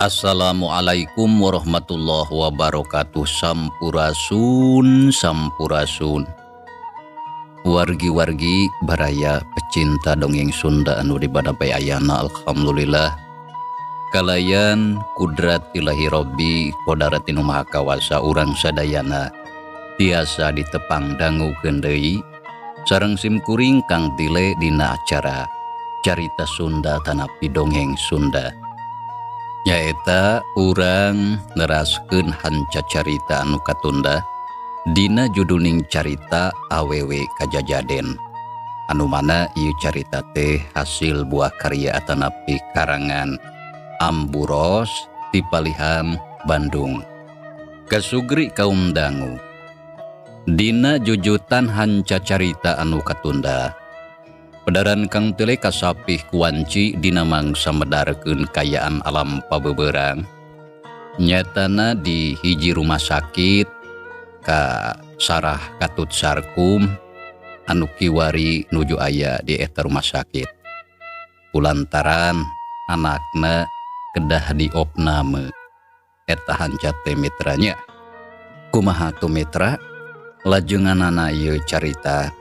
Assalamualaikum warahmatullahi wabarakatuh. Sampurasun, sampurasun. Wargi-wargi baraya pecinta dongeng Sunda anu di badapai ayana, alhamdulillah kalayan kudrat ilahi Robbi kodaratinu maha kawasa urang sadayana tiasa ditepang dangukeun deui sareng simkuring Kang Tile dina acara Carita Sunda tanapi dongeng Sunda. Nyaeta urang neraskeun hanca carita anu katunda dina juduling carita awewe kajajaden, anu mana ieu carita teh hasil buah karya atanapi karangan Amburos ti Palihan Bandung. Kasugri kaum dangu dina jujutan hanca carita anu katunda, pedaran Kang Tile kasapih kuanci dina mangsa medarkeun kayaan alam pabeberang. Nyatana di hiji rumah sakit ka Sarah Katut Sarkum anu kiwari nuju aya di eta rumah sakit. Kulantaran anakna kedah diopname. Eta hanca teh mitranya. Kumaha tu mitra? Lajenganana ieu carita.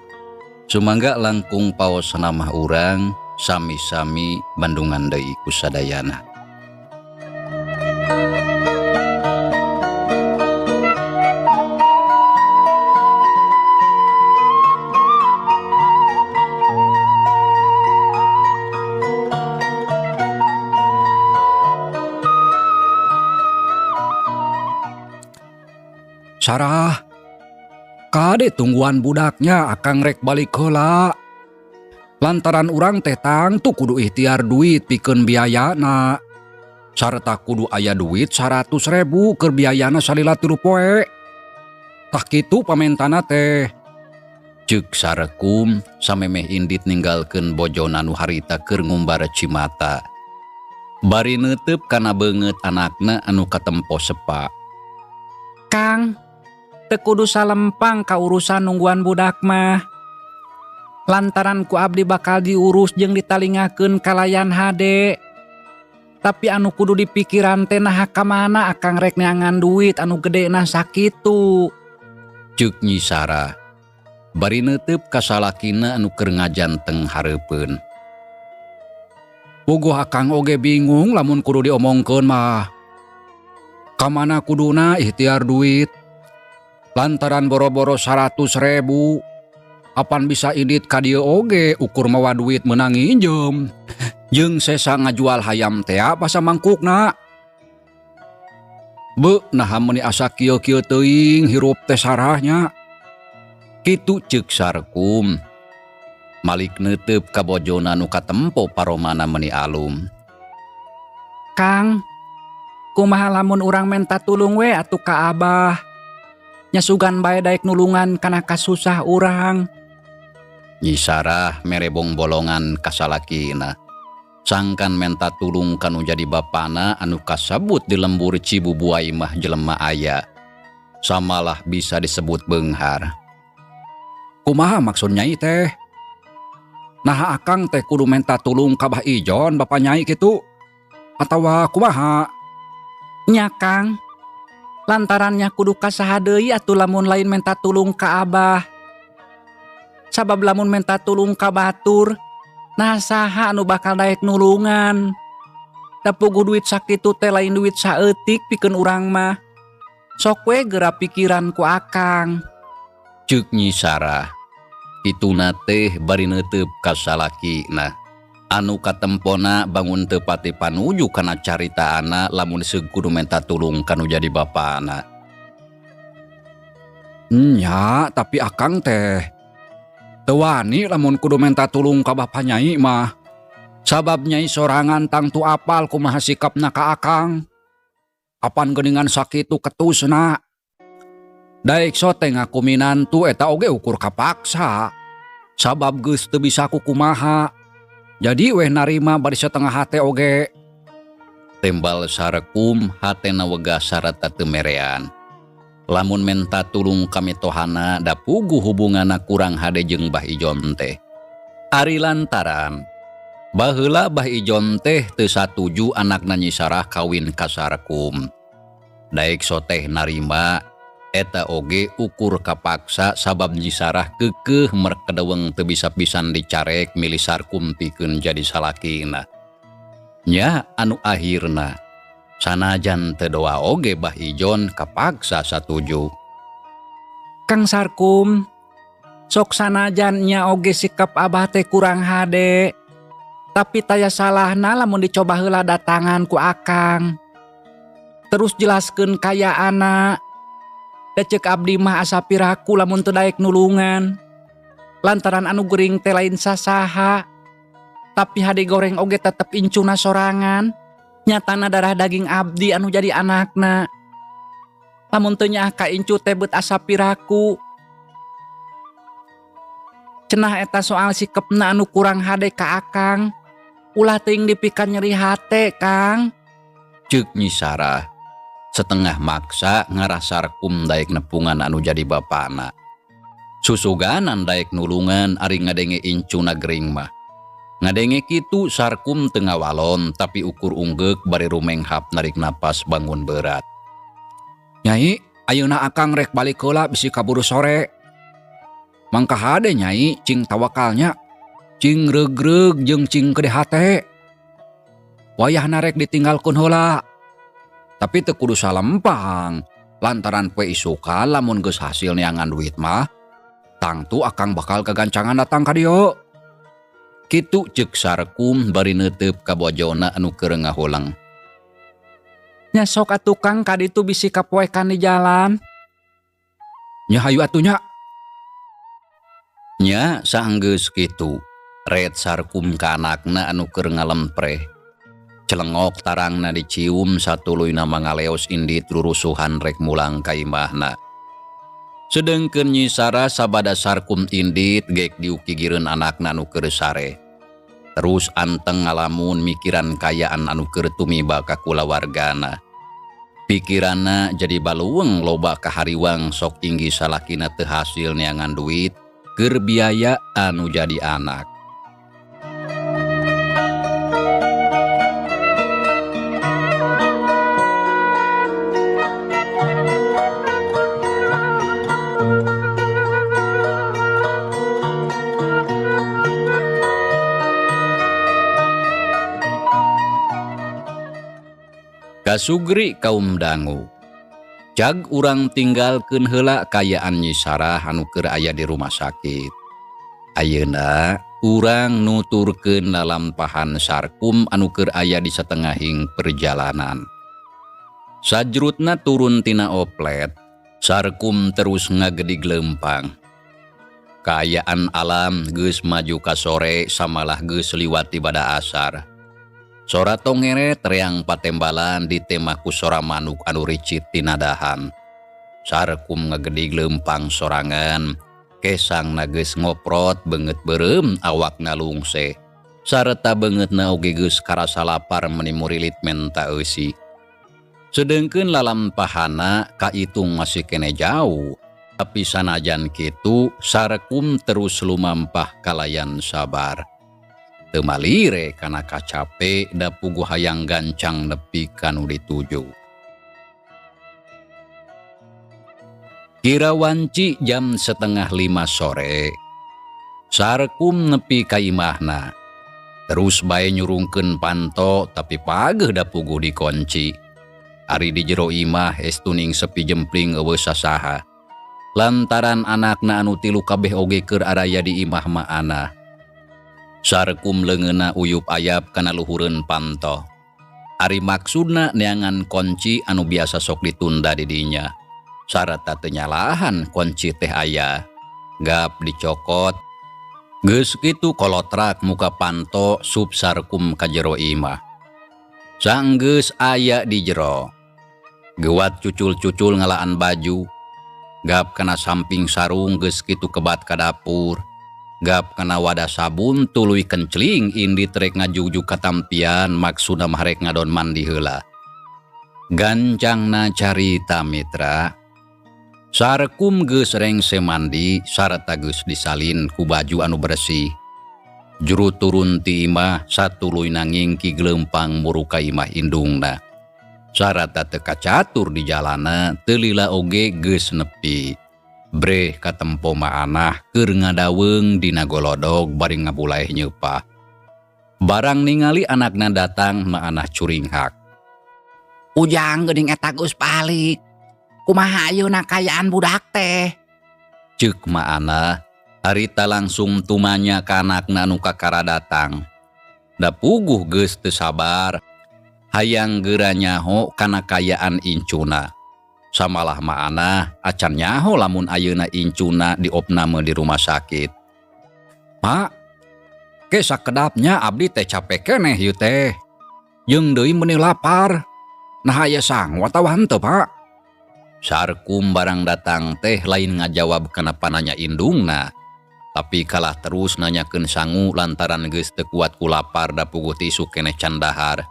Sumangga langkung paos namah urang sami-sami bandungan deui kusadayana. Sarah, kade tungguan budaknya akang rek balik heula. Lantaran urang teh tangtu kudu ikhtiar duit pikeun biayana. Sarta kudu aya duit 100.000 keur biayana salila 3 poe. Tah kitu pamentana teh. Ceuk Sarkum samemeh indit ninggalkeun bojona nu harita keur ngumbar cimata. Bari neuteup kana beungeut anakna anu katempo sepa. Kang, teu kudu salempang ka urusan nungguan budak mah. Lantaran ku abdi bakal diurus jeung ditalingakeun kalayan hade. Tapi anu kudu dipikiran teh naha ka mana akang rek neangan duit anu gedena sakitu. Ceuk Nyi Sarah bari neuteup ka salakina anu keur ngajanteng hareupeun. Puguh akang oge bingung lamun kudu diomongkeun mah. Kamana kuduna ikhtiar duit? Lantaran boro-boro 100.000, apan bisa indit ka dieu oge ukur mawa duit meunang nginjem. Jeung sesa ngajual hayam tea basa mangkukna. Beuh, naha meuni asa kieu-kieu teuing hirup teh sarahnya. Kitu ceuk Sarkum. Malik neuteup ka bojona nu katempo paromana meuni alum. Kang, kumaha lamun urang menta tulung we atuh ka Abah? Nyasugan bae daek nulungan kana kasusah urang. Nyi Sarah merebong bolongan kasalakina. Sangkan menta tulung kanu jadi bapana anu kasabut di lembur Cibubuai mah jelema aya. Samalah bisa disebut beunghar. Kumaha maksud nyai teh? Naha akang teh kudu menta tulung ka Bah Ijon bapa nyai kitu? Atawa kumaha? Nya Kang, lantarannya kudu kasaha deui atuh lamun lain menta tulung ka Abah. Sabab lamun menta tulung ka batur, nah saha anu bakal daek nulungan. Da puguh duit sakitu teh lain duit saeutik pikeun urang mah. Sok we geura pikiran ku akang. Ceuk Nyi Sarah. Kituna teh bari neuteup ka salakina. Anu katempona bangun teu pati panuju kana caritaana lamun seug kudu menta tulung ka nu jadi bapana. Nya, tapi akang teh teu wani lamun kudu menta tulung ka bapa nyai mah. Sabab nyai sorangan tangtu apal kumaha sikapna ka akang. Apan geuningan sakitu ketusna. Daek so teh ngaku minantu eta oge ukur kapaksa. Sabab geus teu bisa kukumaha. Jadi weh narima bari setengah hate oge. Tembal Sarkum hatena wegah sarata teu merean. Lamun menta tulung ka mitohana da puguh hubunganna kurang hade jeung Bah Ijon teh. Ari lantaran baheula Bah Ijon teh teu satuju anakna Nyi Sarah kawin ka Sarkum. Daek so teh narima eta oge ukur kapaksa sabab Nyi Sarah keukeuh merkedeweng teu bisa pisan dicarek milih Sarkum pikeun jadi salakina. Nya anu akhirna sanajan teu doa oge Bah Ijon kapaksa satuju. Kang Sarkum, sok sanajan nya oge sikap abah teh kurang hade. Tapi taya salahna lamun dicoba heula datangan ku akang. Terus jelaskeun kayaana. Da ceuk abdi mah asa piraku lamun teu daek nulungan. Lantaran anu gering teh lain sasaha. Tapi hade goreng oge tetep incuna sorangan. Nyatana darah daging abdi anu jadi anakna. Lamun teu nyaah ka incu teh beut asa piraku. Cenah eta soal sikepna anu kurang hade ka akang. Ulah teuing dipikan nyeri hate, Kang. Ceuk Nyi Sarah setengah maksa ngarah Sarkum daek nepungan anu jadi bapana. Susuganan daek nulungan ari ngadenge incuna gering mah. Ngadenge kitu Sarkum teu ngawalon tapi ukur unggeuk bari rumenghap narik napas bangun berat. Nyai, ayeuna akang rek balik heula bisi kaburu sore. Mangka hade nyai cing tawakalnya. Cing reugreug jeung cing gede hate. Wayahna rek ditinggalkeun heula. Tapi teu kudu salempang. Lantaran poe isukan lamun geus hasil neangan duit mah, tangtu akang bakal gagancangan datang ka dieu. Kitu ceuk Sarkum bari neuteup ka bojona anu keur ngahuleng. Nya sok atuh Kang ka ditu bisi kapoekan di jalan. Nya hayu atuh nya. Nya saenggeus kitu. Ret Sarkum ka anakna anu keur ngalempreh. Celengok tarangna dicium satuluyna mangaleos indit rurusuhan rek mulang ka imahna. Sedengkeun Nyi Sarah sabada Sarkum indit gek diukigireun anakna anu keur sare. Terus anteng ngalamun mikiran kayaan anu keur tumiba ka kulawargana. Pikiranna jadi baluweng loba kahariwang sok inggi salakina teu hasil neangan duit keur biaya anu jadi anak. Kasugri kaum dangu. Cag urang tinggalkeun heula kayaan Nyi Sarah anu keur aya di rumah sakit. Ayeuna urang nuturkeun lalampahan Sarkum anu keur aya di satengahing perjalanan. Sajrutna turun tina oplet, Sarkum terus ngagedig leumpang. Kaayaan alam geus maju ka sore samalah geus liwat ti bada asar. Sora tongeret reang patembalan ditema ku sora manuk anu ricit tinadahan. Sarkum ngagedig leumpang sorangan, kesang geus ngoprot beungeut beureum awak ngalungse. Sarta beungeutna oge geus karasa lapar meni murilit menta eusi. Sedengkeun lalampahana kaitung masih kene jauh. Tapi sanajan kitu Sarkum terus lumampah kalayan sabar. Teu malire kana kacape da puguh hayang gancang nepi ka nu dituju. Kira wanci jam setengah lima sore, Sarkum nepi ka imahna. Terus bae nyurungkeun panto tapi pageuh da puguh dikunci. Ari di jero imah estuning sepi jempling eueuh sasaha. Lantaran anakna anu tilu kabeh oge keur araya di imah maana. Sarkum leungeunna uyup ayap kana luhureun panto. Ari maksudna neangan kunci anu biasa sok ditunda di dinya. Sarata teu nyalahan kunci teh aya. Gap dicokot. Geus kitu kolotrak muka panto sup Sarkum ka jero imah. Sanggeus aya di jero. Gewat cucul-cucul ngalaan baju. Gap kana samping sarung, geus kitu kebat ka dapur. Gap kana wadah sabun, tuluy kencling indit rek ngajugjug katampian, maksudna mah rek ngadon mandi heula. Gancangna carita, mitra. Sarkum geus rengse mandi sarta geus disalin ku baju anu bersih. Juru turun ti imah satuluyna ngingki gelempang muru ka imah indungna. Sarata teu kacatur di jalana, teu lila oge geus nepi. Breh katempo Maanah keur ngadaweung dina golodog bari ngabulaeh nyeupah. Barang ningali anakna datang, Maanah curinghak. Ujang, geuning eta geus balik. Kumaha ayeuna kaayaan budak teh? Ceuk Maanah, harita langsung tumanya ka anakna nu kakara datang. Da puguh geus teu sabar, hayang geura nyaho kana kaayaan incuna. Samalah Maanah acan nyaho lamun ayeuna incuna diopname di rumah sakit. Mak, ke sakedapnya abdi teh capek keneh ieu teh. Jeung deui meuni lapar. Nah, aya sangu atawa henteu, Pak? Sarkum barang datang teh lain ngajawab kana pananya indungna. Tapi kalah terus nanyakeun sangu lantaran geus teu kuat ku lapar, da puguh ti isuk keneh can dahar.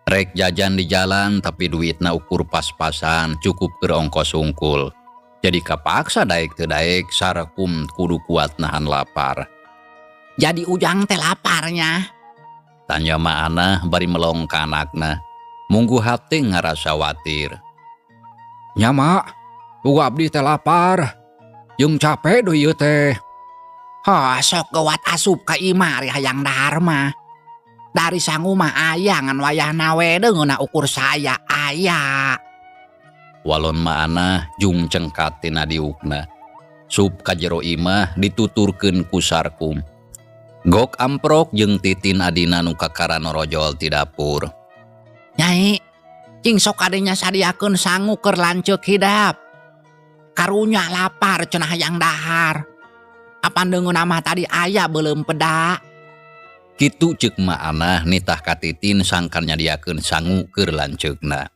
Rek jajan di jalan, tapi duitna ukur pas-pasan, cukup keur ongkos hungkul. Jadi kapaksa daek teu daek Sarkum kudu kuat nahan lapar. Jadi Ujang teh laparnya? Tanya Maanah bari melong ka anakna. Munggu hate ngarasa watir. Nya, Mak, puguh abdi teh lapar. Jeung capek deui ieu teh. Oh, sok geuwat asup ka imah ari hayang dahar mah. Dari sangu mah aya, ngan wayahna we deungeunna ukur saya aya. Walon Maanah jung cengkat tina diukna. Sup ka jero imah dituturkeun ku Sarkum. Gok amprok jeung Titin adina nu kakara norojol ti dapur. Nyai, cing sok adenya sadiakeun sangu keur lanceuk hidap. Karunya lapar cenah, hayang dahar. Apan deungeunna mah tadi aya beuleum peda. Kitu ceuk Maanah nitah ka Titin sangkan nyadiakeun sangu keur lanceukna.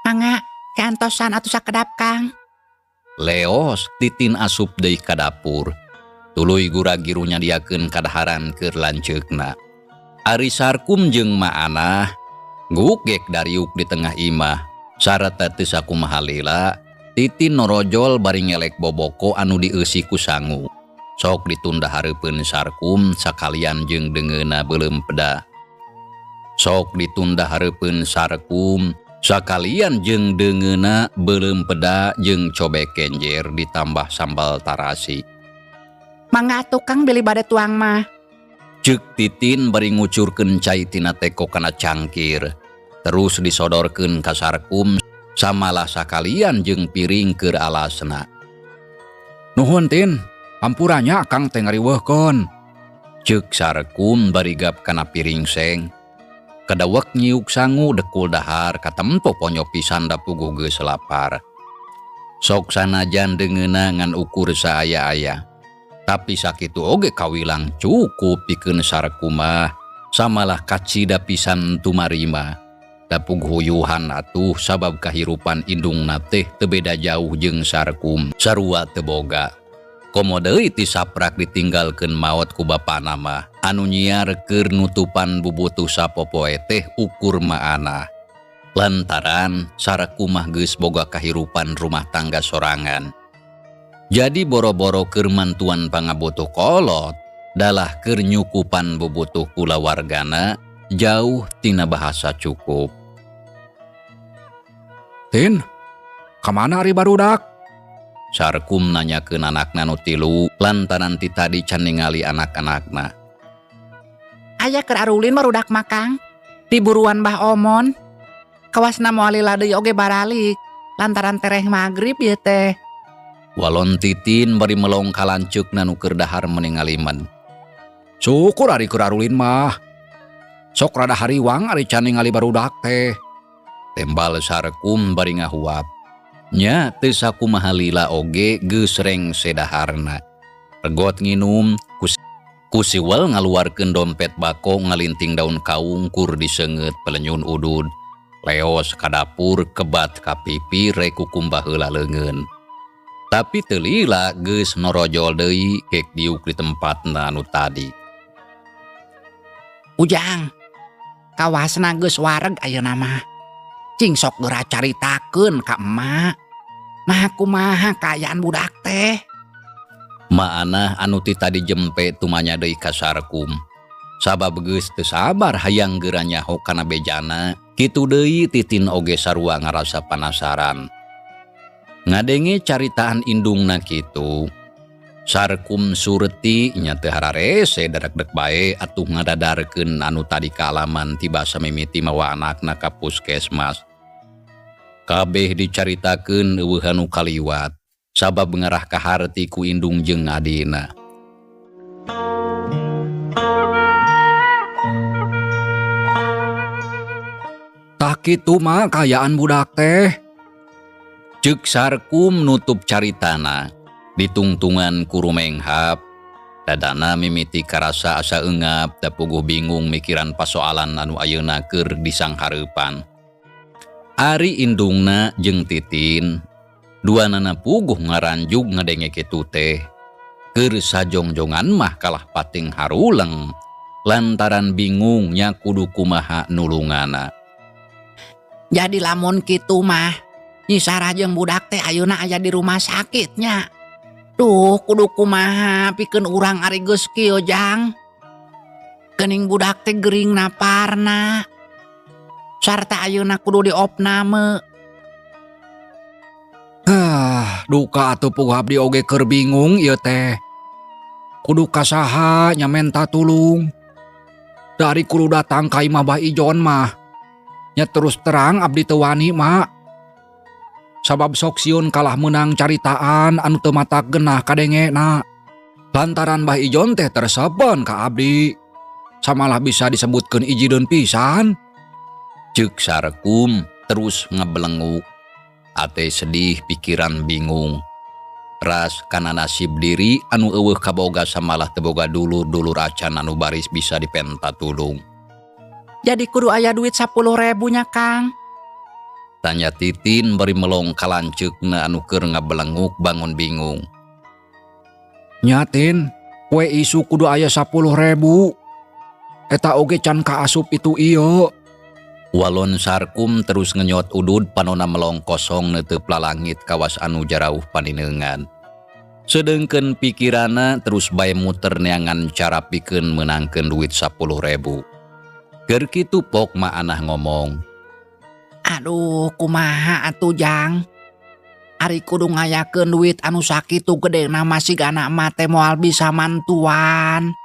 Mangga, kantosan atuh sakedap, Kang. Leos Titin asup deui ka dapur. Tuluy gura-giru nyadiakeun kadaharan keur lanceukna. Ari Sarkum jeung Maanah gugek dariuk di tengah imah. Sarata teu sakumaha lila, Titin norojol bari ngelek boboko anu dieusi ku sangu. Sok ditunda hareupeun Sarkum sakalian jeung deungeunna beuleum peda. Sok ditunda hareupeun Sarkum sakalian jeung deungeunna beuleum peda jeung cobek kenjer ditambah sambal tarasi. Mangga atuh, Kang, bilih bade tuang mah. Ceuk Titin bari ngucurkeun cai tina teko kana cangkir. Terus disodorkeun ka Sarkum samalah sakalian jeung piring keur alasna. Nuhun, Tin, hampura nya Akang teh ngariweuhkeun. Ceuk Sarkum bari gap kana piring seng. Kadawek nyiuk sangu, dekul dahar, katempo ponyo pisan, da puguh geus lapar. Sok sanajan deungeunna ngan ukur saaya-aya. Tapi sakitu oge kawilang cukup pikeun Sarkum mah, samalah kacida pisan tumarima. Da puguh huyuhan atuh sabab kahirupan indungna teh teu beda jauh jeung Sarkum, sarua teu boga. Komo deui ti saprak ditinggalkeun maot ku bapana mah, anu nyiar keur nutupan bubutuh sapopoe teh ukur Maanah. Lantaran Sarkum mah geus boga kahirupan rumah tangga sorangan. Jadi boro-boro keur mantuan pangabutuh kolot, dalah keur nyukupan bubutuh kulawargana jauh tina bahasa cukup. Tin, kamana ari barudak? Sarkum nanyakeun anakna nu tilu lantaran ti tadi can ningali anak-anakna. Aya keur arulin barudak mah, Kang. Di buruan Bah Omon. Kawasna moal lila deui oge baralik. Lantaran tereh magrib ieu teh. Walon Titin bari melong ka lanceukna nu keur dahar meuni ngalimen. Syukur ari keur arulin mah. Sok rada hariwang ari can ningali barudak teh. Tembal Sarkum bari ngahuap. Nya teu sakumaha lila oge geus rengse daharna. Regot nginum, ku Siwel ngaluarkeun dompet bako ngalinting daun kaung kur diseungeut pelenyun udud. Leos ka dapur kebat ka pipi rek kukumbah heula leungeun. Tapi teu lila geus norojol deui kek diuk di tempatna anu tadi. Ujang, kawasna geus wareg ayeuna mah. Cing sok geura caritakeun ka emak. Nah kumaha kaayaan budak teh? Maanah anu ti tadi jempe tumanya deui ka Sarkum. Sabab geus teu sabar hayang geura nyaho kana bejana, kitu deui Titin oge sarua ngarasa panasaran. Ngadenge caritaan indungna kitu, Sarkum Surti nya teu hararese darekdek bae atuh ngadadarkeun anu tadi kaalaman tibasa mimiti mawa anakna ka puskesmas. Kabeh dicaritakeun euweuh anu kaliwat, sabab ngarah kaharti ku indung jeung adina. Tah kitu mah kaayaan budak teh. Ceuk Sarkum nutup caritana, ditungtungan ku rumenghap, dadana mimiti karasa asa eungap da puguh bingung mikiran pasoalan anu ayeuna keur disanghareupan. Ari indungna jeung Titin, duanana puguh ngaranjug ngadenge kitu teh. Keur sajongjongan mah kalah pating haruleng, lantaran bingung nya kudu kumaha nulungana. Jadi lamun kitu mah, Nyi Sarah jeung budak teh ayeuna aya di rumah sakitnya. Duh, kudu kumaha pikeun urang ari geus kieu jang. Geuning budak teh gering naparna. Sarta ayeuna kudu diopname. Ah, duka atuh puguh abdi oge keur bingung ieu teh. Kudu ka saha nya menta tulung. Dari kudu datang ka imah Bah Ijon mah. Nya terus terang abdi teu wani mak. Sabab sok sieun kalah meunang caritaan anu teu matak genah kadengena. Lantaran Bah Ijon teh tersepen ka abdi. Samalah bisa disebutkeun ijideun pisan. Ceuk Sarkum terus ngebelenguk. Ate sedih pikiran bingung. Ras kana nasib diri anu euweuh kaboga samalah teu boga dulur-dulur acan anu baris bisa dipenta tulung. Jadi kudu aya duit 10.000 nya Kang? Tanya Titin bari melong kalanceukna anu keur ngabelenguk bangun bingung. Nya Tin, poe isuk kudu aya 10.000. Eta oge can kaasup itu ieu. Walon Sarkum terus ngenyot udud panona melong kosong neuteup lalangit kawas anu jarauh paninengan. Sedengkeun pikirana terus bae muter neangan cara pikeun meunangkeun duit 10.000. Keur kitu pok maanah ngomong. Aduh, kumaha atuh Jang? Ari kudu ngayakeun duit anu sakitu gedena mah sigana mah teh moal bisa mantuan.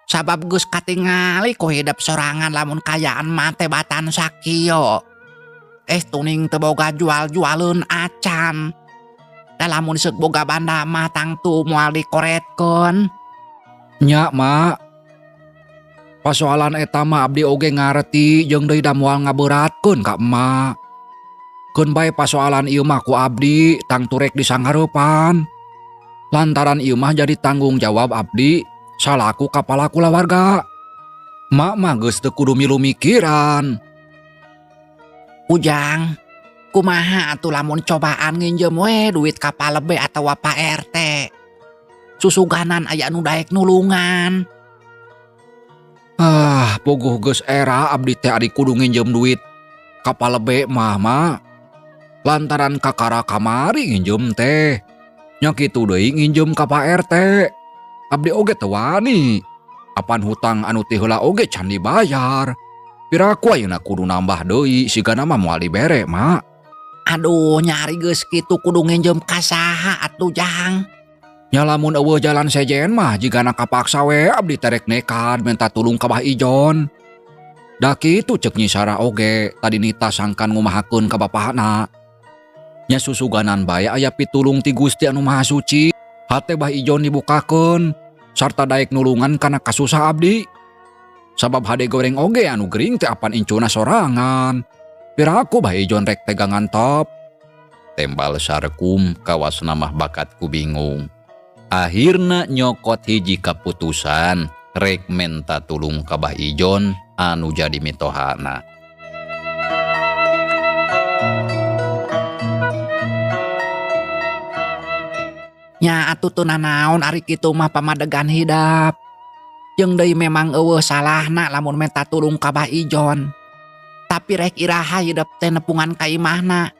Sabab geus katingali ku hidep sorangan lamun kayaan mah teh batan sakieu. Tuning teu boga jual-jualeun acan. Da lamun seuk boga banda mah tangtu moal dikoretkeun. Nya, Mak. Pasoalan eta mah abdi oge ngareti jeung deui da moal ngaberatkeun ka emak. Keun bae pasoalan ieu mah ku abdi tangtu rek disanghareupan. Lantaran ieu mah jadi tanggung jawab abdi salaku kapala kulawarga. Mak mah geus teu kudu milu mikiran. Ujang, kumaha atuh lamun cobaan nginjem we duit ka palebe atawa Pak RT. Susuganan aya nu daek nulungan. Ah, puguh geus era abdi teh ari kudu nginjem duit ka palebe mah, Mak. Lantaran kakara kamari nginjem teh. Nya kitu deui nginjem ka Pak RT. Abdi oge teu wani. Apan hutang anu ti heula oge can dibayar. Piraku ayeuna kudu nambah deui sigana mah moal dibere, Mak. Aduh, nyari geus kitu kudu nginjem ka saha atuh, Jang? Nya lamun euweuh jalan sejen mah jigana kapaksa we abdi terek nekad minta tulung ka Bah Ijon. Da kitu ceuk Nyi Sarah oge tadi nita sangkan ngumahakeun ka bapakna. Nya susuganan bae aya pitulung ti Gusti anu Maha Suci. Hate Bah Ijon dibukakeun. Sarta daek nulungan kana kasusah abdi. Sabab hade goreng oge anu gering teh apan incuna sorangan. Piraku Bah Ijon rek tega ngantop. Tembal Sarkum kawasna mah bakat ku bingung. Akhirna nyokot hiji kaputusan rek menta tulung ka Bah Ijon anu jadi mitohana. Nya atuh teu nanaon ari kitu mah pamadegan hidap. Jeung deui memang eueuh salahna lamun menta tulung ka Bah Ijon. Tapi rek iraha hidep teh nepungan ka imahna.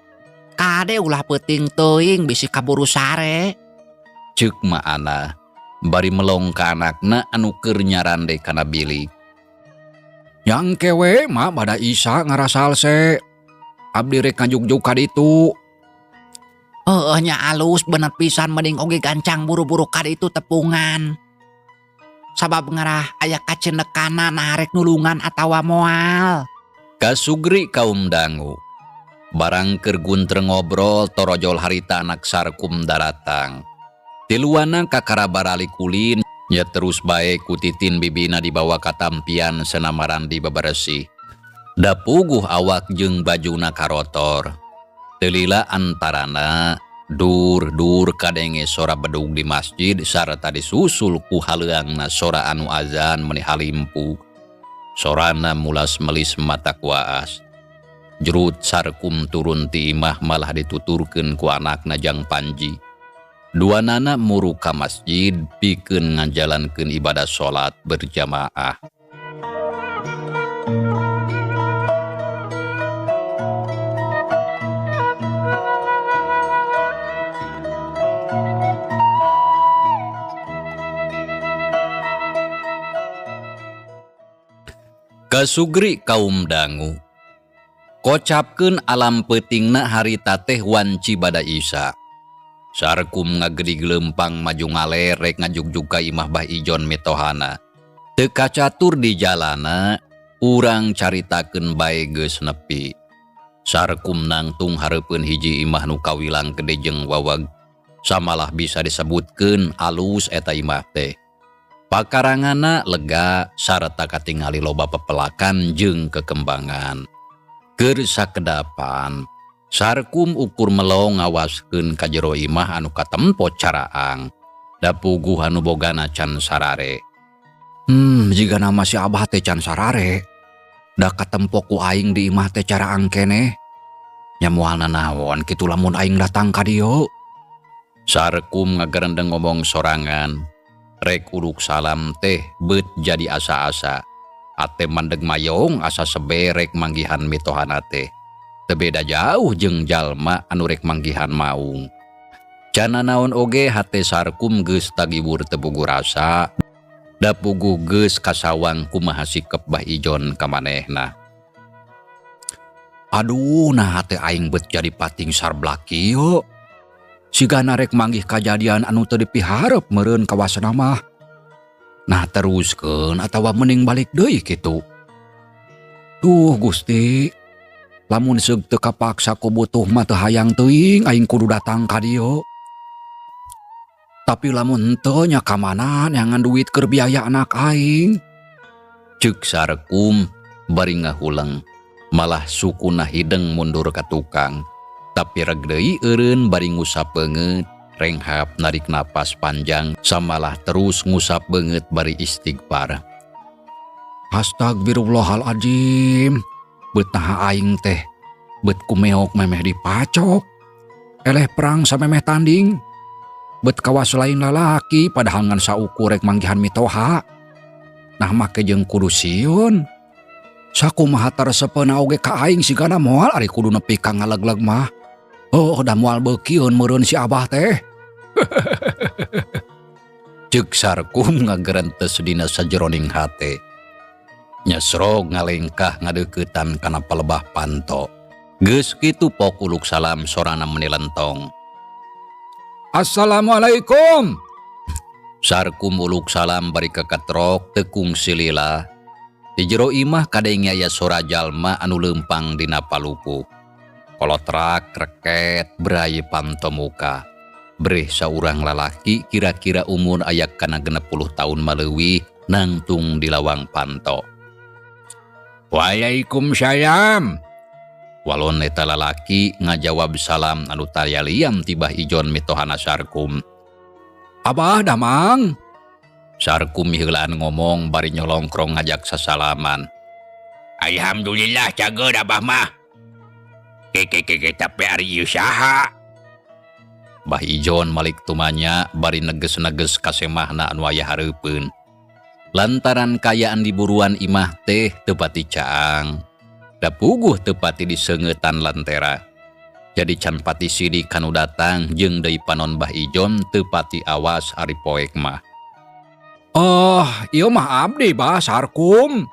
Kade ulah peuting teuing bisi kaburu sare. Ceuk maana bari melong ka anakna anu keur nyarande kana bilik. Yang kewe mah bada Isa ngarasalse. Abdi rek ngajugjug ka ditu. Heueuh nya alus bener pisan mending oge gancang buru-buru ka ditu tepungan. Sabab ngarah aya kacendekana nah rek nulungan atawa moal. Kasugri kaum dangu. Barang keur guntreng ngobrol torojol harita anak Sarkum daratang. Tiluana kakara barali kulin nya terus bae ku Titin bibina dibawa ka tampian senamaran di beberesih. Da puguh awak jeung bajuna karotor. Telila antarana dur-dur kadenge sora bedug di masjid sarta disusul ku haleuangna sora anu azan meni halimpu. Sorana mulas melis mata kuaas. Jrut Sarkum turun ti imah malah dituturkeun ku anakna jang Panji. Duanana muru ka masjid pikeun ngajalankeun ibadah salat berjamaah. Kasugri kaum dangu. Kocapkeun alam peutingna harita teh wanci bada Isa. Sarkum ngagedig lempang maju ngaler rek ngajugjug ka imah Bah Ijon mitohana. Teu kacatur di jalana, urang caritakeun bae geus nepi. Sarkum nangtung hareupeun hiji imah nu kawilang gede jeung wawag. Samalah bisa disebutkeun alus eta imah teh. Pakaranganna lega sarta katingali loba pepelakan jeung kekembangan. Keur sakedapan, Sarkum ukur melong ngawaskeun ka jero imah anu katempo caraang. Da puguh anu bogana can sarare. Jigana mah si Abah teh can sarare. Da katempo ku aing di imah teh caraang keneh. Nya moal nanaon kitu lamun aing datang ka dieu. Sarkum ngagerendeng ngomong sorangan. Rek uruk salam teh beut jadi asa-asa. Ate mandeg mayong asa seberek manggihan mitohana teh. Teu beda jauh jeung jalma anu rek manggihan maung. Cana naon oge hate Sarkum geus tagibur teu puguh rasa. Da puguh geus kasawang kumaha sikep Bah Ijon ka manehna. Aduh, nah hate aing beut jadi pating sarblak kieu. Sigana rek manggih kajadian anu teu dipiharep meureun kawasana mah. Nah teruskeun atawa mending balik deui kitu. Duh Gusti, lamun seug teu kapaksa ku butuh mah teu hayang teuing aing kudu datang ka dieu. Tapi lamun henteu nya ka mana neangan duit keur biaya anak aing. Ceuk Sarkum bari ngahuleng, malah sukuna hideng mundur ka tukang. Tapi reg deui eureun bari ngusap beungeut, renghap narik napas panjang, samalah terus ngusap beungeut bari istighfar. Astagfirullahaladzim, beut naha aing teh, beut kumeok memeh dipacok, eleh perang samemeh tanding, beut kawas lain lalaki padahal ngan saukur rek manggihan mitoha. Nah make jeung kudu sieun. Sakumaha taresepeuna oge ka aing sigana moal ari kudu nepi ka ngalegleg mah. Oh, da moal beukieun meureun si Abah teh. Ceuk Sarkum ngagerentes dina sajeroning hate. Nyesrog ngalengkah ngadeuketan kana palebah panto. Geus kitu pok uluk salam sorana meni lentong. Assalamualaikum. Sarkum uluk salam bari kakatrok tekung silila. Di jero imah kadenge aya sora jalma anu leumpang dina palupuh. Kolotrak reket brai panto muka. Breh saurang lalaki kira-kira umur aya kana 60 taun maleuwih nangtung di lawang panto. Waalaikumsalam. Walon eta lalaki ngajawab salam anu taya lian ti Bah Ijon mitohana Sarkum. Abah damang. Sarkum miheulaan ngomong bari nyolongkrong ngajak sasalaman. Alhamdulillah cager abah mah. Keke keke, tapi ari ieu saha? Bah Ijon malik tumanya bari neges-neges ka semahna anu aya hareupeun. Lantaran kayaan di buruan imah teh teu pati caang. Da puguh teu pati diseungeutan lantera. Jadi can pati sidik kanu datang jeung deui panon Bah Ijon teu pati awas ari poek mah. Oh, ieu mah abdi, Bah Sarkum.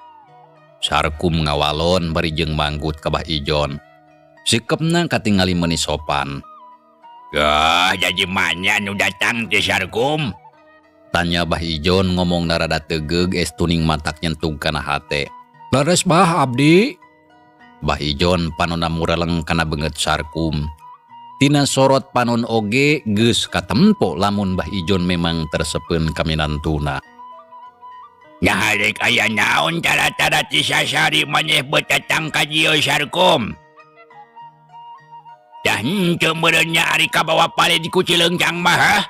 Sarkum ngawalon bari jeung manggut ka Bah Ijon. Sikepna katingali meuni sopan. Gah, jadi mana nu datang teh, Sarkum? Tanya Bah Ijon ngomong narada tegeug estuning matak nyentug kana hate. Leres, Bah, abdi. Bah Ijon panonna mureleng kana beungeut Sarkum. Tina sorot panon oge geus katempo lamun Bah Ijon memang teu resepeun ka minantuna. Nah, rek aya naon tara-tara ti sasari maneh betatang ka dieu, Sarkum? Dah henteu meureun nya ari kabawa palid ku Cileungcang mah, hah?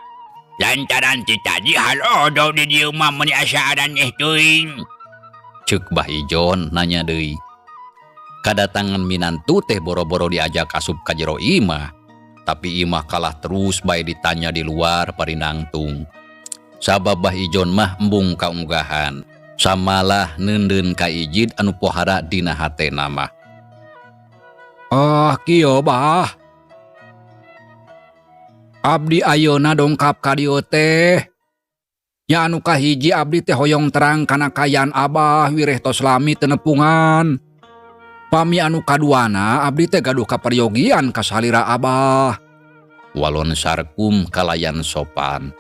Lantaran ti tadi halodo di dieu mah meuni asa araneh teuing. Ceuk Bah Ijon nanya deui. Kadatangan minantu teh boro-boro diajak asup ka jero imah. Tapi imah kalah terus bae ditanya di luar bari nangtung. Sabab Bah Ijon mah embung kaunggahan. Samalah neundeun ka ijid anu pohara dina hatena mah. Ah, kieu, Bah. Abdi ayeuna dongkap ka dieu teh. Nya anu kahiji abdi teh hoyong terang kana kaayaan Abah wireh tos lami teu nepungan. Pami anu kaduana abdi teh gaduh kaperyogian ka salira Abah. Walon Sarkum kalayan sopan.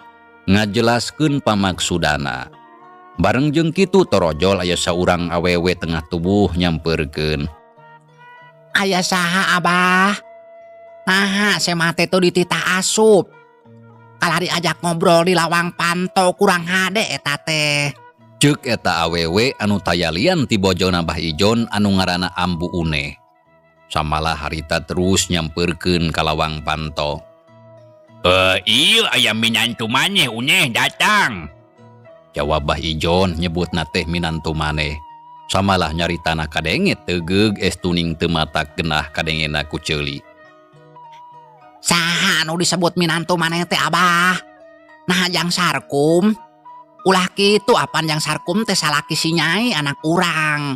Ngajelaskeun pamaksudana. Bareng jeung kitu torojol aya saurang awewe tengah tubuh nyampeurkeun. Aya saha, Abah? Naha semah teh tuh dititah asup. Kalah diajak ngobrol di lawang panto, kurang hade eta teh. Ceuk eta awewe anu taya lian ti bojona Bah Ijon anu ngaranna Ambu Une. Samalah harita terus nyampeurkeun ka lawang panto. Eh, iya aya minantu maneh, Uneh, datang. Jawab Bah Ijon nyebutna teh minantu maneh. Samalah nyaritana kadenge tegeug estuning teu matak genah kadengena ku ceuli. Saha anu disebut minantu maneh teh, Abah? Nah, jang Sarkum. Ulah kitu, apan jang Sarkum teh salaki si Nyai anak urang.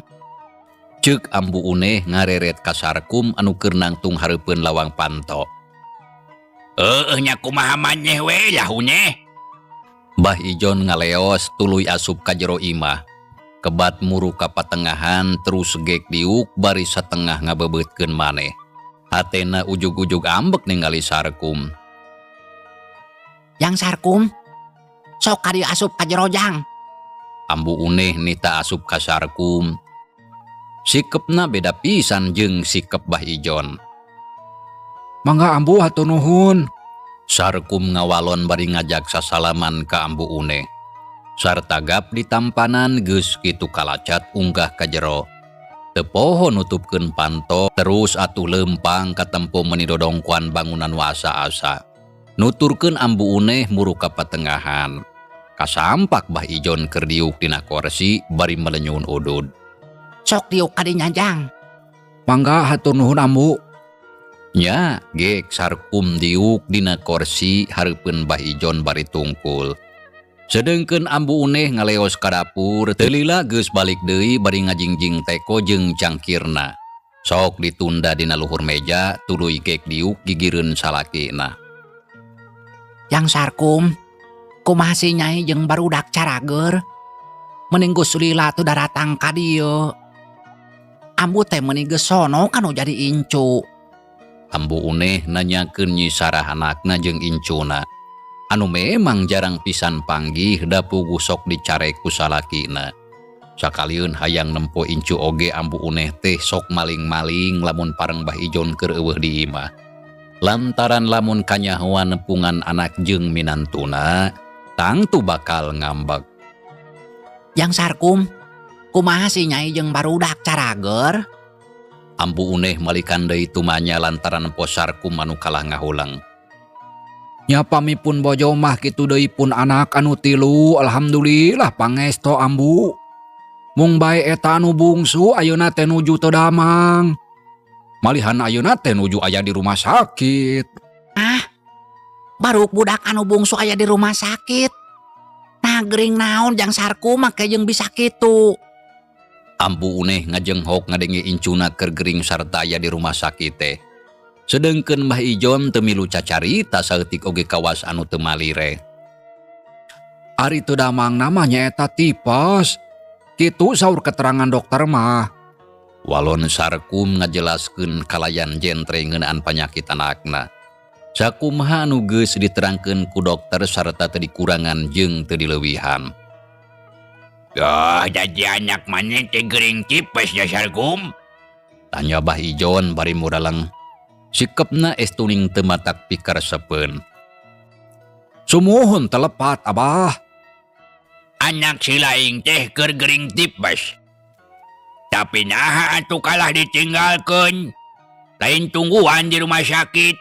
Ceuk Ambu Uneh ngareret ka Sarkum anu keur nangtung hareupeun lawang panto. Heueuh nya, kumaha maneh we lah, Uneh. Bah Ijon ngaleos tuluy asup ka jero imah. Kebat muru ka patengahan terus gek diuk bari satengah ngabebeutkeun maneh. Hatena ujug-ujug ambek ningali Sarkum. Jang Sarkum, sok ka dieu asup ka jero, Jang. Ambu Uneh nita asup ka Sarkum. Sikepna beda pisan jeung sikep Bah Ijon. Mangga, Ambu, hatur nuhun. Sarkum ngawalon bari ngajak sasalaman ka Ambu Uneh. Sartagap ditampanan geus kitu kalacat unggah ka jero. Teu poho nutupkeun panto terus atuh leumpang katempo meuni dodongkoan bangunan asa-asa. Nuturkeun Ambu Uneh muru ka patengahan. Kasampak Bah Ijon keur diuk dina korsi bari melenyun udud. Sok diuk ka dinya, Jang. Mangga, hatur nuhun, Ambu. Nya, gek Sarkum diuk dina korsi hareupeun Bah Ijon bari tungkul. Sedengkeun Ambu Uneh ngaleos ka dapur, teu lila geus balik deui bari ngajingjing teko jeung cangkirna. Sok ditunda dina luhur meja tuluy gek diuk gigireun salakina. Jang Sarkum, kumaha si Nyai jeung barudak, carager? Mending geus lila tuh daratang ka dieu. Ambu teh meuni geus sono kanu jadi incu. Ambu Uneh nanyakeun Nyi Sarah anakna jeung incuna. Anu memang jarang pisan panggih da puguh sok dicarek ku salakina. Sakalieun hayang nempo incu oge Ambu Uneh teh sok maling-maling lamun pareng Bah Ijon keur euweuh di imah. Lantaran lamun kanyahoan nepungan anak jeung minantuna, tangtu bakal ngambek. Jang Sarkum, kumaha si Nyai jeung barudak carager? Ambu Uneh malikan deui tumanya lantaran po Sarkum anu kalah ngahuleng. Nya pami pun bojo mah kitu deui pun anak anu tilu, alhamdulillah pangesto ambu. Mung bae eta anu bungsu ayeuna teh nuju teu damang. Malihan ayeuna teh nuju aya di rumah sakit. Ah, baru budak anu bungsu aya di rumah sakit. Nah gering naon Jang Sarkum make jeung bisa kitu. Ambu Uneh ngajenghok ngadenge incuna keur gering sarta aya di rumah sakit teh. Sedengkeun Mbah Ijon teu milu cacarita saeutik oge kawas anu teu malire. Ari teu damang namanya eta tipes. Kitu saur keterangan dokter mah. Walon Sarkum ngajelaskeun kalayan jentre ngeunaan panyakit anakna. Sakumaha anu geus diterangkeun ku dokter sarta teu dikurangan jeung teu dileuwihan. Gah, jadi anak maneh teh gering tipes ya Sarkum? Tanya Bah Ijon bari muraleng. Sikepna estuning teu matak pikaresepeun. Sumuhun telepat Abah. Anak si laing teh keur gering tipes. Tapi naha atuh kalah ditinggalkeun. Lain tungguan di rumah sakit.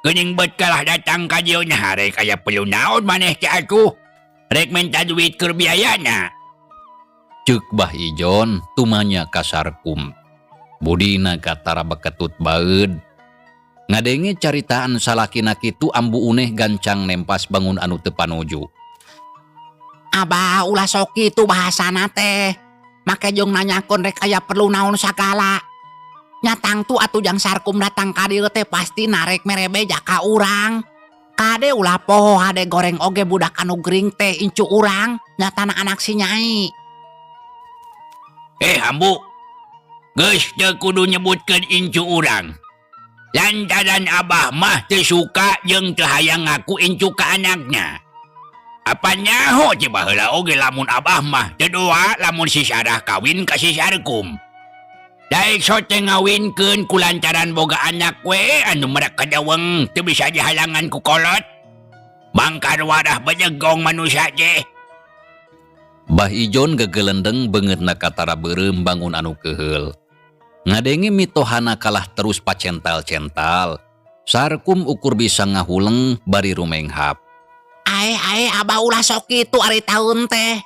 Geuning bet kalah datang ka dieu nya rek aya perlu naon maneh teh atuh. Rek minta duit keur biayana. Ceuk Bah Ijon tumanya ka Sarkum. Budina katara beketut baeud. Ngadenge caritaan salakina kitu Ambu Uneh gancang nempas bangun anu teu panuju. Abah ulah sok kitu bahasana teh. Make jeung nanyakeun rek aya perlu naon sagala. Nya tangtu atuh Jang Sarkum datang ka dieu teh pasti narek mere beja ka urang. Kade ulah poho hade goreng oge budak anu gering teh incu urang nyatana anak si Nyai. Ambu, geus teu kudu nyebutkeun incu urang. Lantaran abah mah teu suka jeung teu hayang ngaku incu ka anaknya. Apa nyaho teh baheula oge lamun abah mah teu doa lamun si Sarah kawin ka si Sarkum. Daek so teh ngawinkeun ku lantaran boga anak we anu merek kadeweng teu bisa dihalangan ku kolot. Bangkar wadah bejegong manusia teh. Bah Ijon gegelendeng beungeutna katara beureum bangun anu keuheul. Ngadenge mitohana kalah terus pacental-cental. Sarkum ukur bisa ngahuleng bari rumenghap. Ae ae abah ulah sok kitu ari taun teh.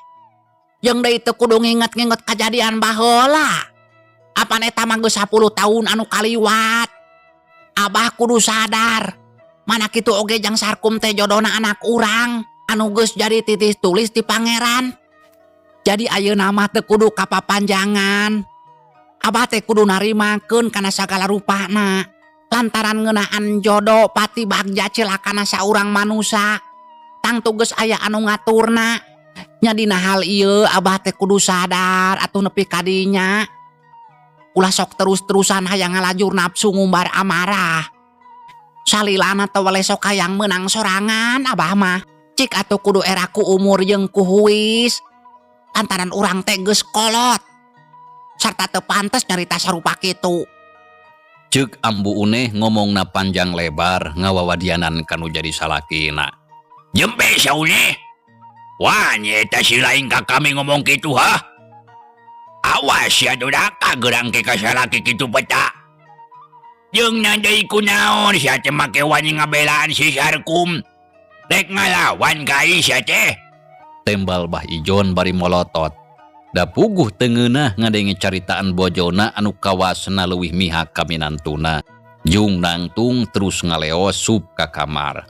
Jeung deui teu kudu nginget-nginget kajadian baheula. Apan eta mah geus 10 tahun anu kaliwat. Abah kudu sadar. Mana kitu oge Jang Sarkum teh jodona anak urang anu geus jadi titis tulis di pangeran. Jadi ayeuna mah teu kudu kapapanjangan. Abah teh kudu narimakeun kana sagala rupana. Lantaran ngeunaan jodoh pati bagja cilakana saurang manusa. Tangtu geus aya anu ngaturna. Nya dina hal ieu abah teh kudu sadar atuh nepi ka dinya. Ulah sok terus-terusan hayang ngalajur nafsu ngumbar amarah. Salilana teh wale sok hayang meunang sorangan abah mah. Cik atuh kudu era ku umur jeung ku huis. Lantaran urang teh geus kolot. Sarta teu pantes nyarita sarupa kitu. Ceuk Ambu Uneh ngomongna panjang lebar ngawawadianan kanu jadi salakina. Jempe sauneh. Wah, nyeta si lain ka kami ngomong kitu ha. Awas ya duraka gerang ke kasalaki kitu peta. Jeung deui kunaon sia teh make wani ngabelaan si Sarkum. Rek ngalawan ka sia teh. Tembal Bah Ijon bari molotot. Da puguh teu ngeunah ngadenge caritaan bojona anu kawasna leuwih mihak ka minantuna. Jung nangtung terus ngaleos sup ka kamar.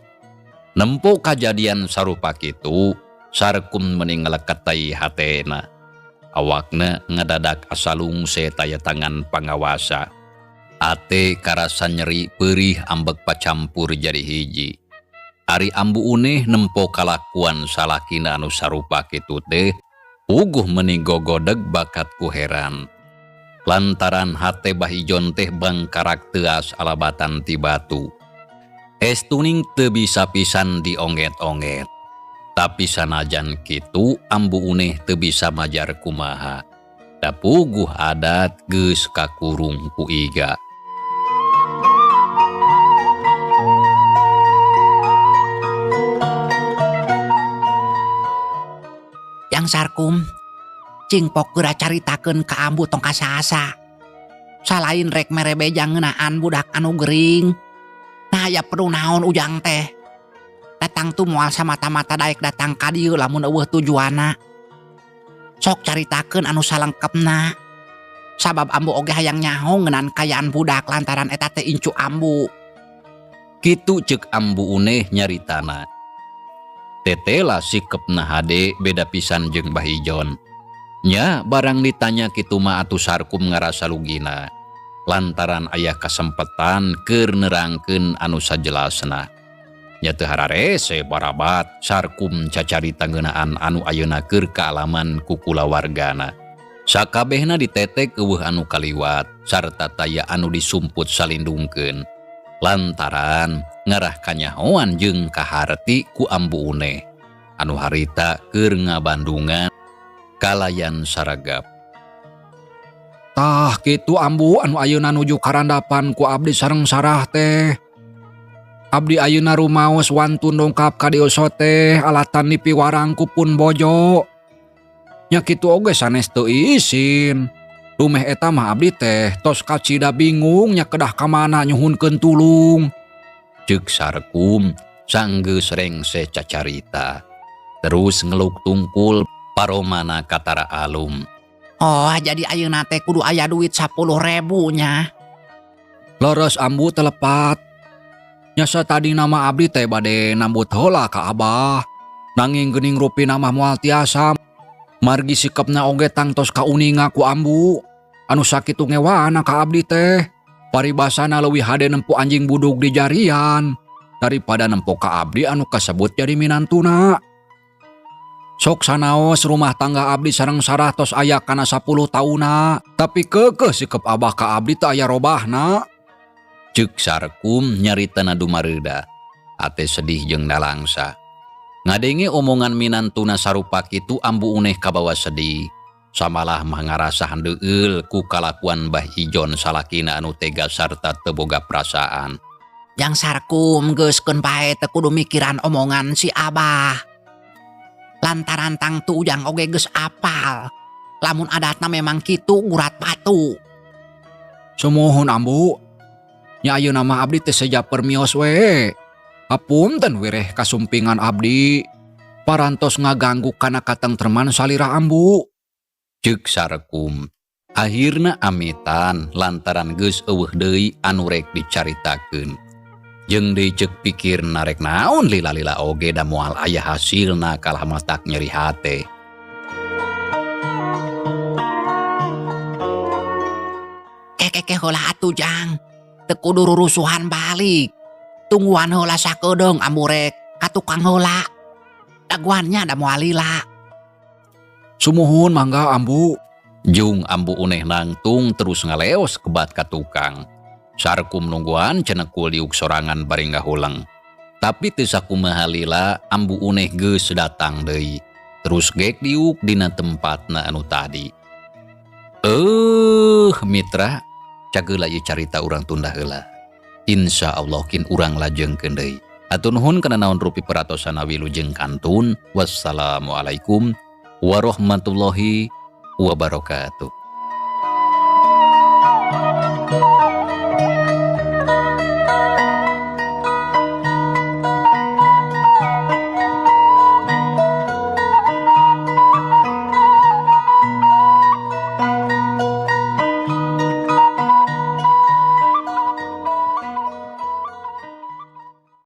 Nempo kajadian sarupa kitu, Sarkum meni ngalekat tai hatena. Awakna ngadadak asa lungse taya tangan pangawasa. Ate karasa nyeri perih ambek pacampur jadi hiji. Ari Ambu Uneh nempo kalakuan salakina anu sarupa kitu teh, puguh meni gogodeg bakat ku heran. Lantaran hate Bah Ijon teh bangkarak teuas alabatan ti batu. Estuning teu bisa pisan dionget-onget. Tapi sanajan kitu Ambu Uneh teu bisa majar kumaha. Da puguh adat geus kakurung ku iga. Jang Sarkum, cing pok geura caritakeun ka ambu tong kasa-asa. Salain rek mere beja ngeunaan budak anu gering. Nah aya perlu naon ujang teh. Datang tu moal samata-mata daek datang ka dieu lamun euweuh tujuanna. Sok caritakeun anu salengkepna. Sabab ambu oge hayang nyaho ngeunaan kaayaan budak lantaran eta teh incu ambu. Kitu ceuk Ambu Uneh nyaritana. Tetela sikepna hade beda pisan jeung Bah Ijon. Nya barang ditanya kitu mah atuh Sarkum ngarasa lugina. Lantaran aya kasempetan keur nerangkeun anu sajelasna. Nya teu hararese barabat Sarkum cacarita ngeunaan anu ayeuna keur kaalaman ku kulawargana. Sakabehna ditetek euweuh anu kaliwat sarta taya anu disumput salindungkeun. Lantaran ngarah kanyahoan jeung kaharti ku Ambu Uneh anu harita keur ngabandungan kalayan saragap. Tah kitu ambu anu ayeuna nuju karandapan ku abdi sareng Sarah teh. Abdi ayeuna rumaos wantun dongkap ka dieu teh alatan dipiwarang ku pun bojo. Nya kitu oge sanes teu isin. Dumeh eta mah abdi teh tos kacida bingung nya kedah ka mana nyuhunkeun tulung. Ceuk Sarkum sanggeus rengse cacarita. Terus ngeluk tungkul paromana katara alum. Oh jadi ayeuna teh kudu aya duit 10.000 nya. Leres ambu telepat. Nya satadina mah abdi teh bade nambut heula ka abah. Nanging geuning rupina mah moal tiasa. Margi sikepna oge tangtos kauninga ku ambu. Anu sakitu ngewana ka abdi teh. Paribasana leuwih hade nempo anjing budug di jarian daripada nempo ka abdi anu kasebut jadi minantuna. Sok sanaos rumah tangga abdi sareng Sarah tos aya kana 10 tauna, tapi keukeuh sikep abah ka abdi teu aya robahna. Ceuk Sarkum nyaritana dumareuda. Ate sedih jeung nalangsa. Ngadenge omongan minantuna sarupa kitu Ambu Uneh kabawa sedih. Samalah mah ngarasa handeueul ku kalakuan Bah Ijon salakina anu tega sarta teu boga perasaan. Jang Sarkum geus keun bae teu kudu mikiran omongan si Abah. Lantaran tangtu ujang oge geus apal. Lamun adatna memang kitu gurat batu. Sumuhun ambu. Nya ayeuna mah abdi teh seja permios we. Hapunten wireh kasumpingan abdi. Parantos ngaganggu kana katengtreman salira ambu. Ceuk Sarkum. Akhirna amitan lantaran geus euweuh deui anu rek dicaritakeun. Jeung deui ceuk pikirna rek naon lila-lila oge da moal aya hasilna kalah matak nyeri hate. Kekeke heula atuh jang. Teu kudu rurusuhan balik. Tungguan heula sakedeung ambu rek ka tukang heula. Daguannya da moal lila. Sumuhun mangga ambu. Jung ambu Uneh nangtung terus ngaleos kebat ka tukang. Sarkum nungguan cenekul diuk sorangan bari ngahuleng. Tapi teu sakumaha lila ambu Uneh geus datang deui. Terus gek diuk dina tempatna anu tadi. Mitra, cageula ieu carita urang tunda heula. Insya Allah kin urang lajengkeun deui. Hatur nuhun kana naon rupi peratosan wilujeng kantun. Wassalamualaikum warahmatullahi wabarakatuh.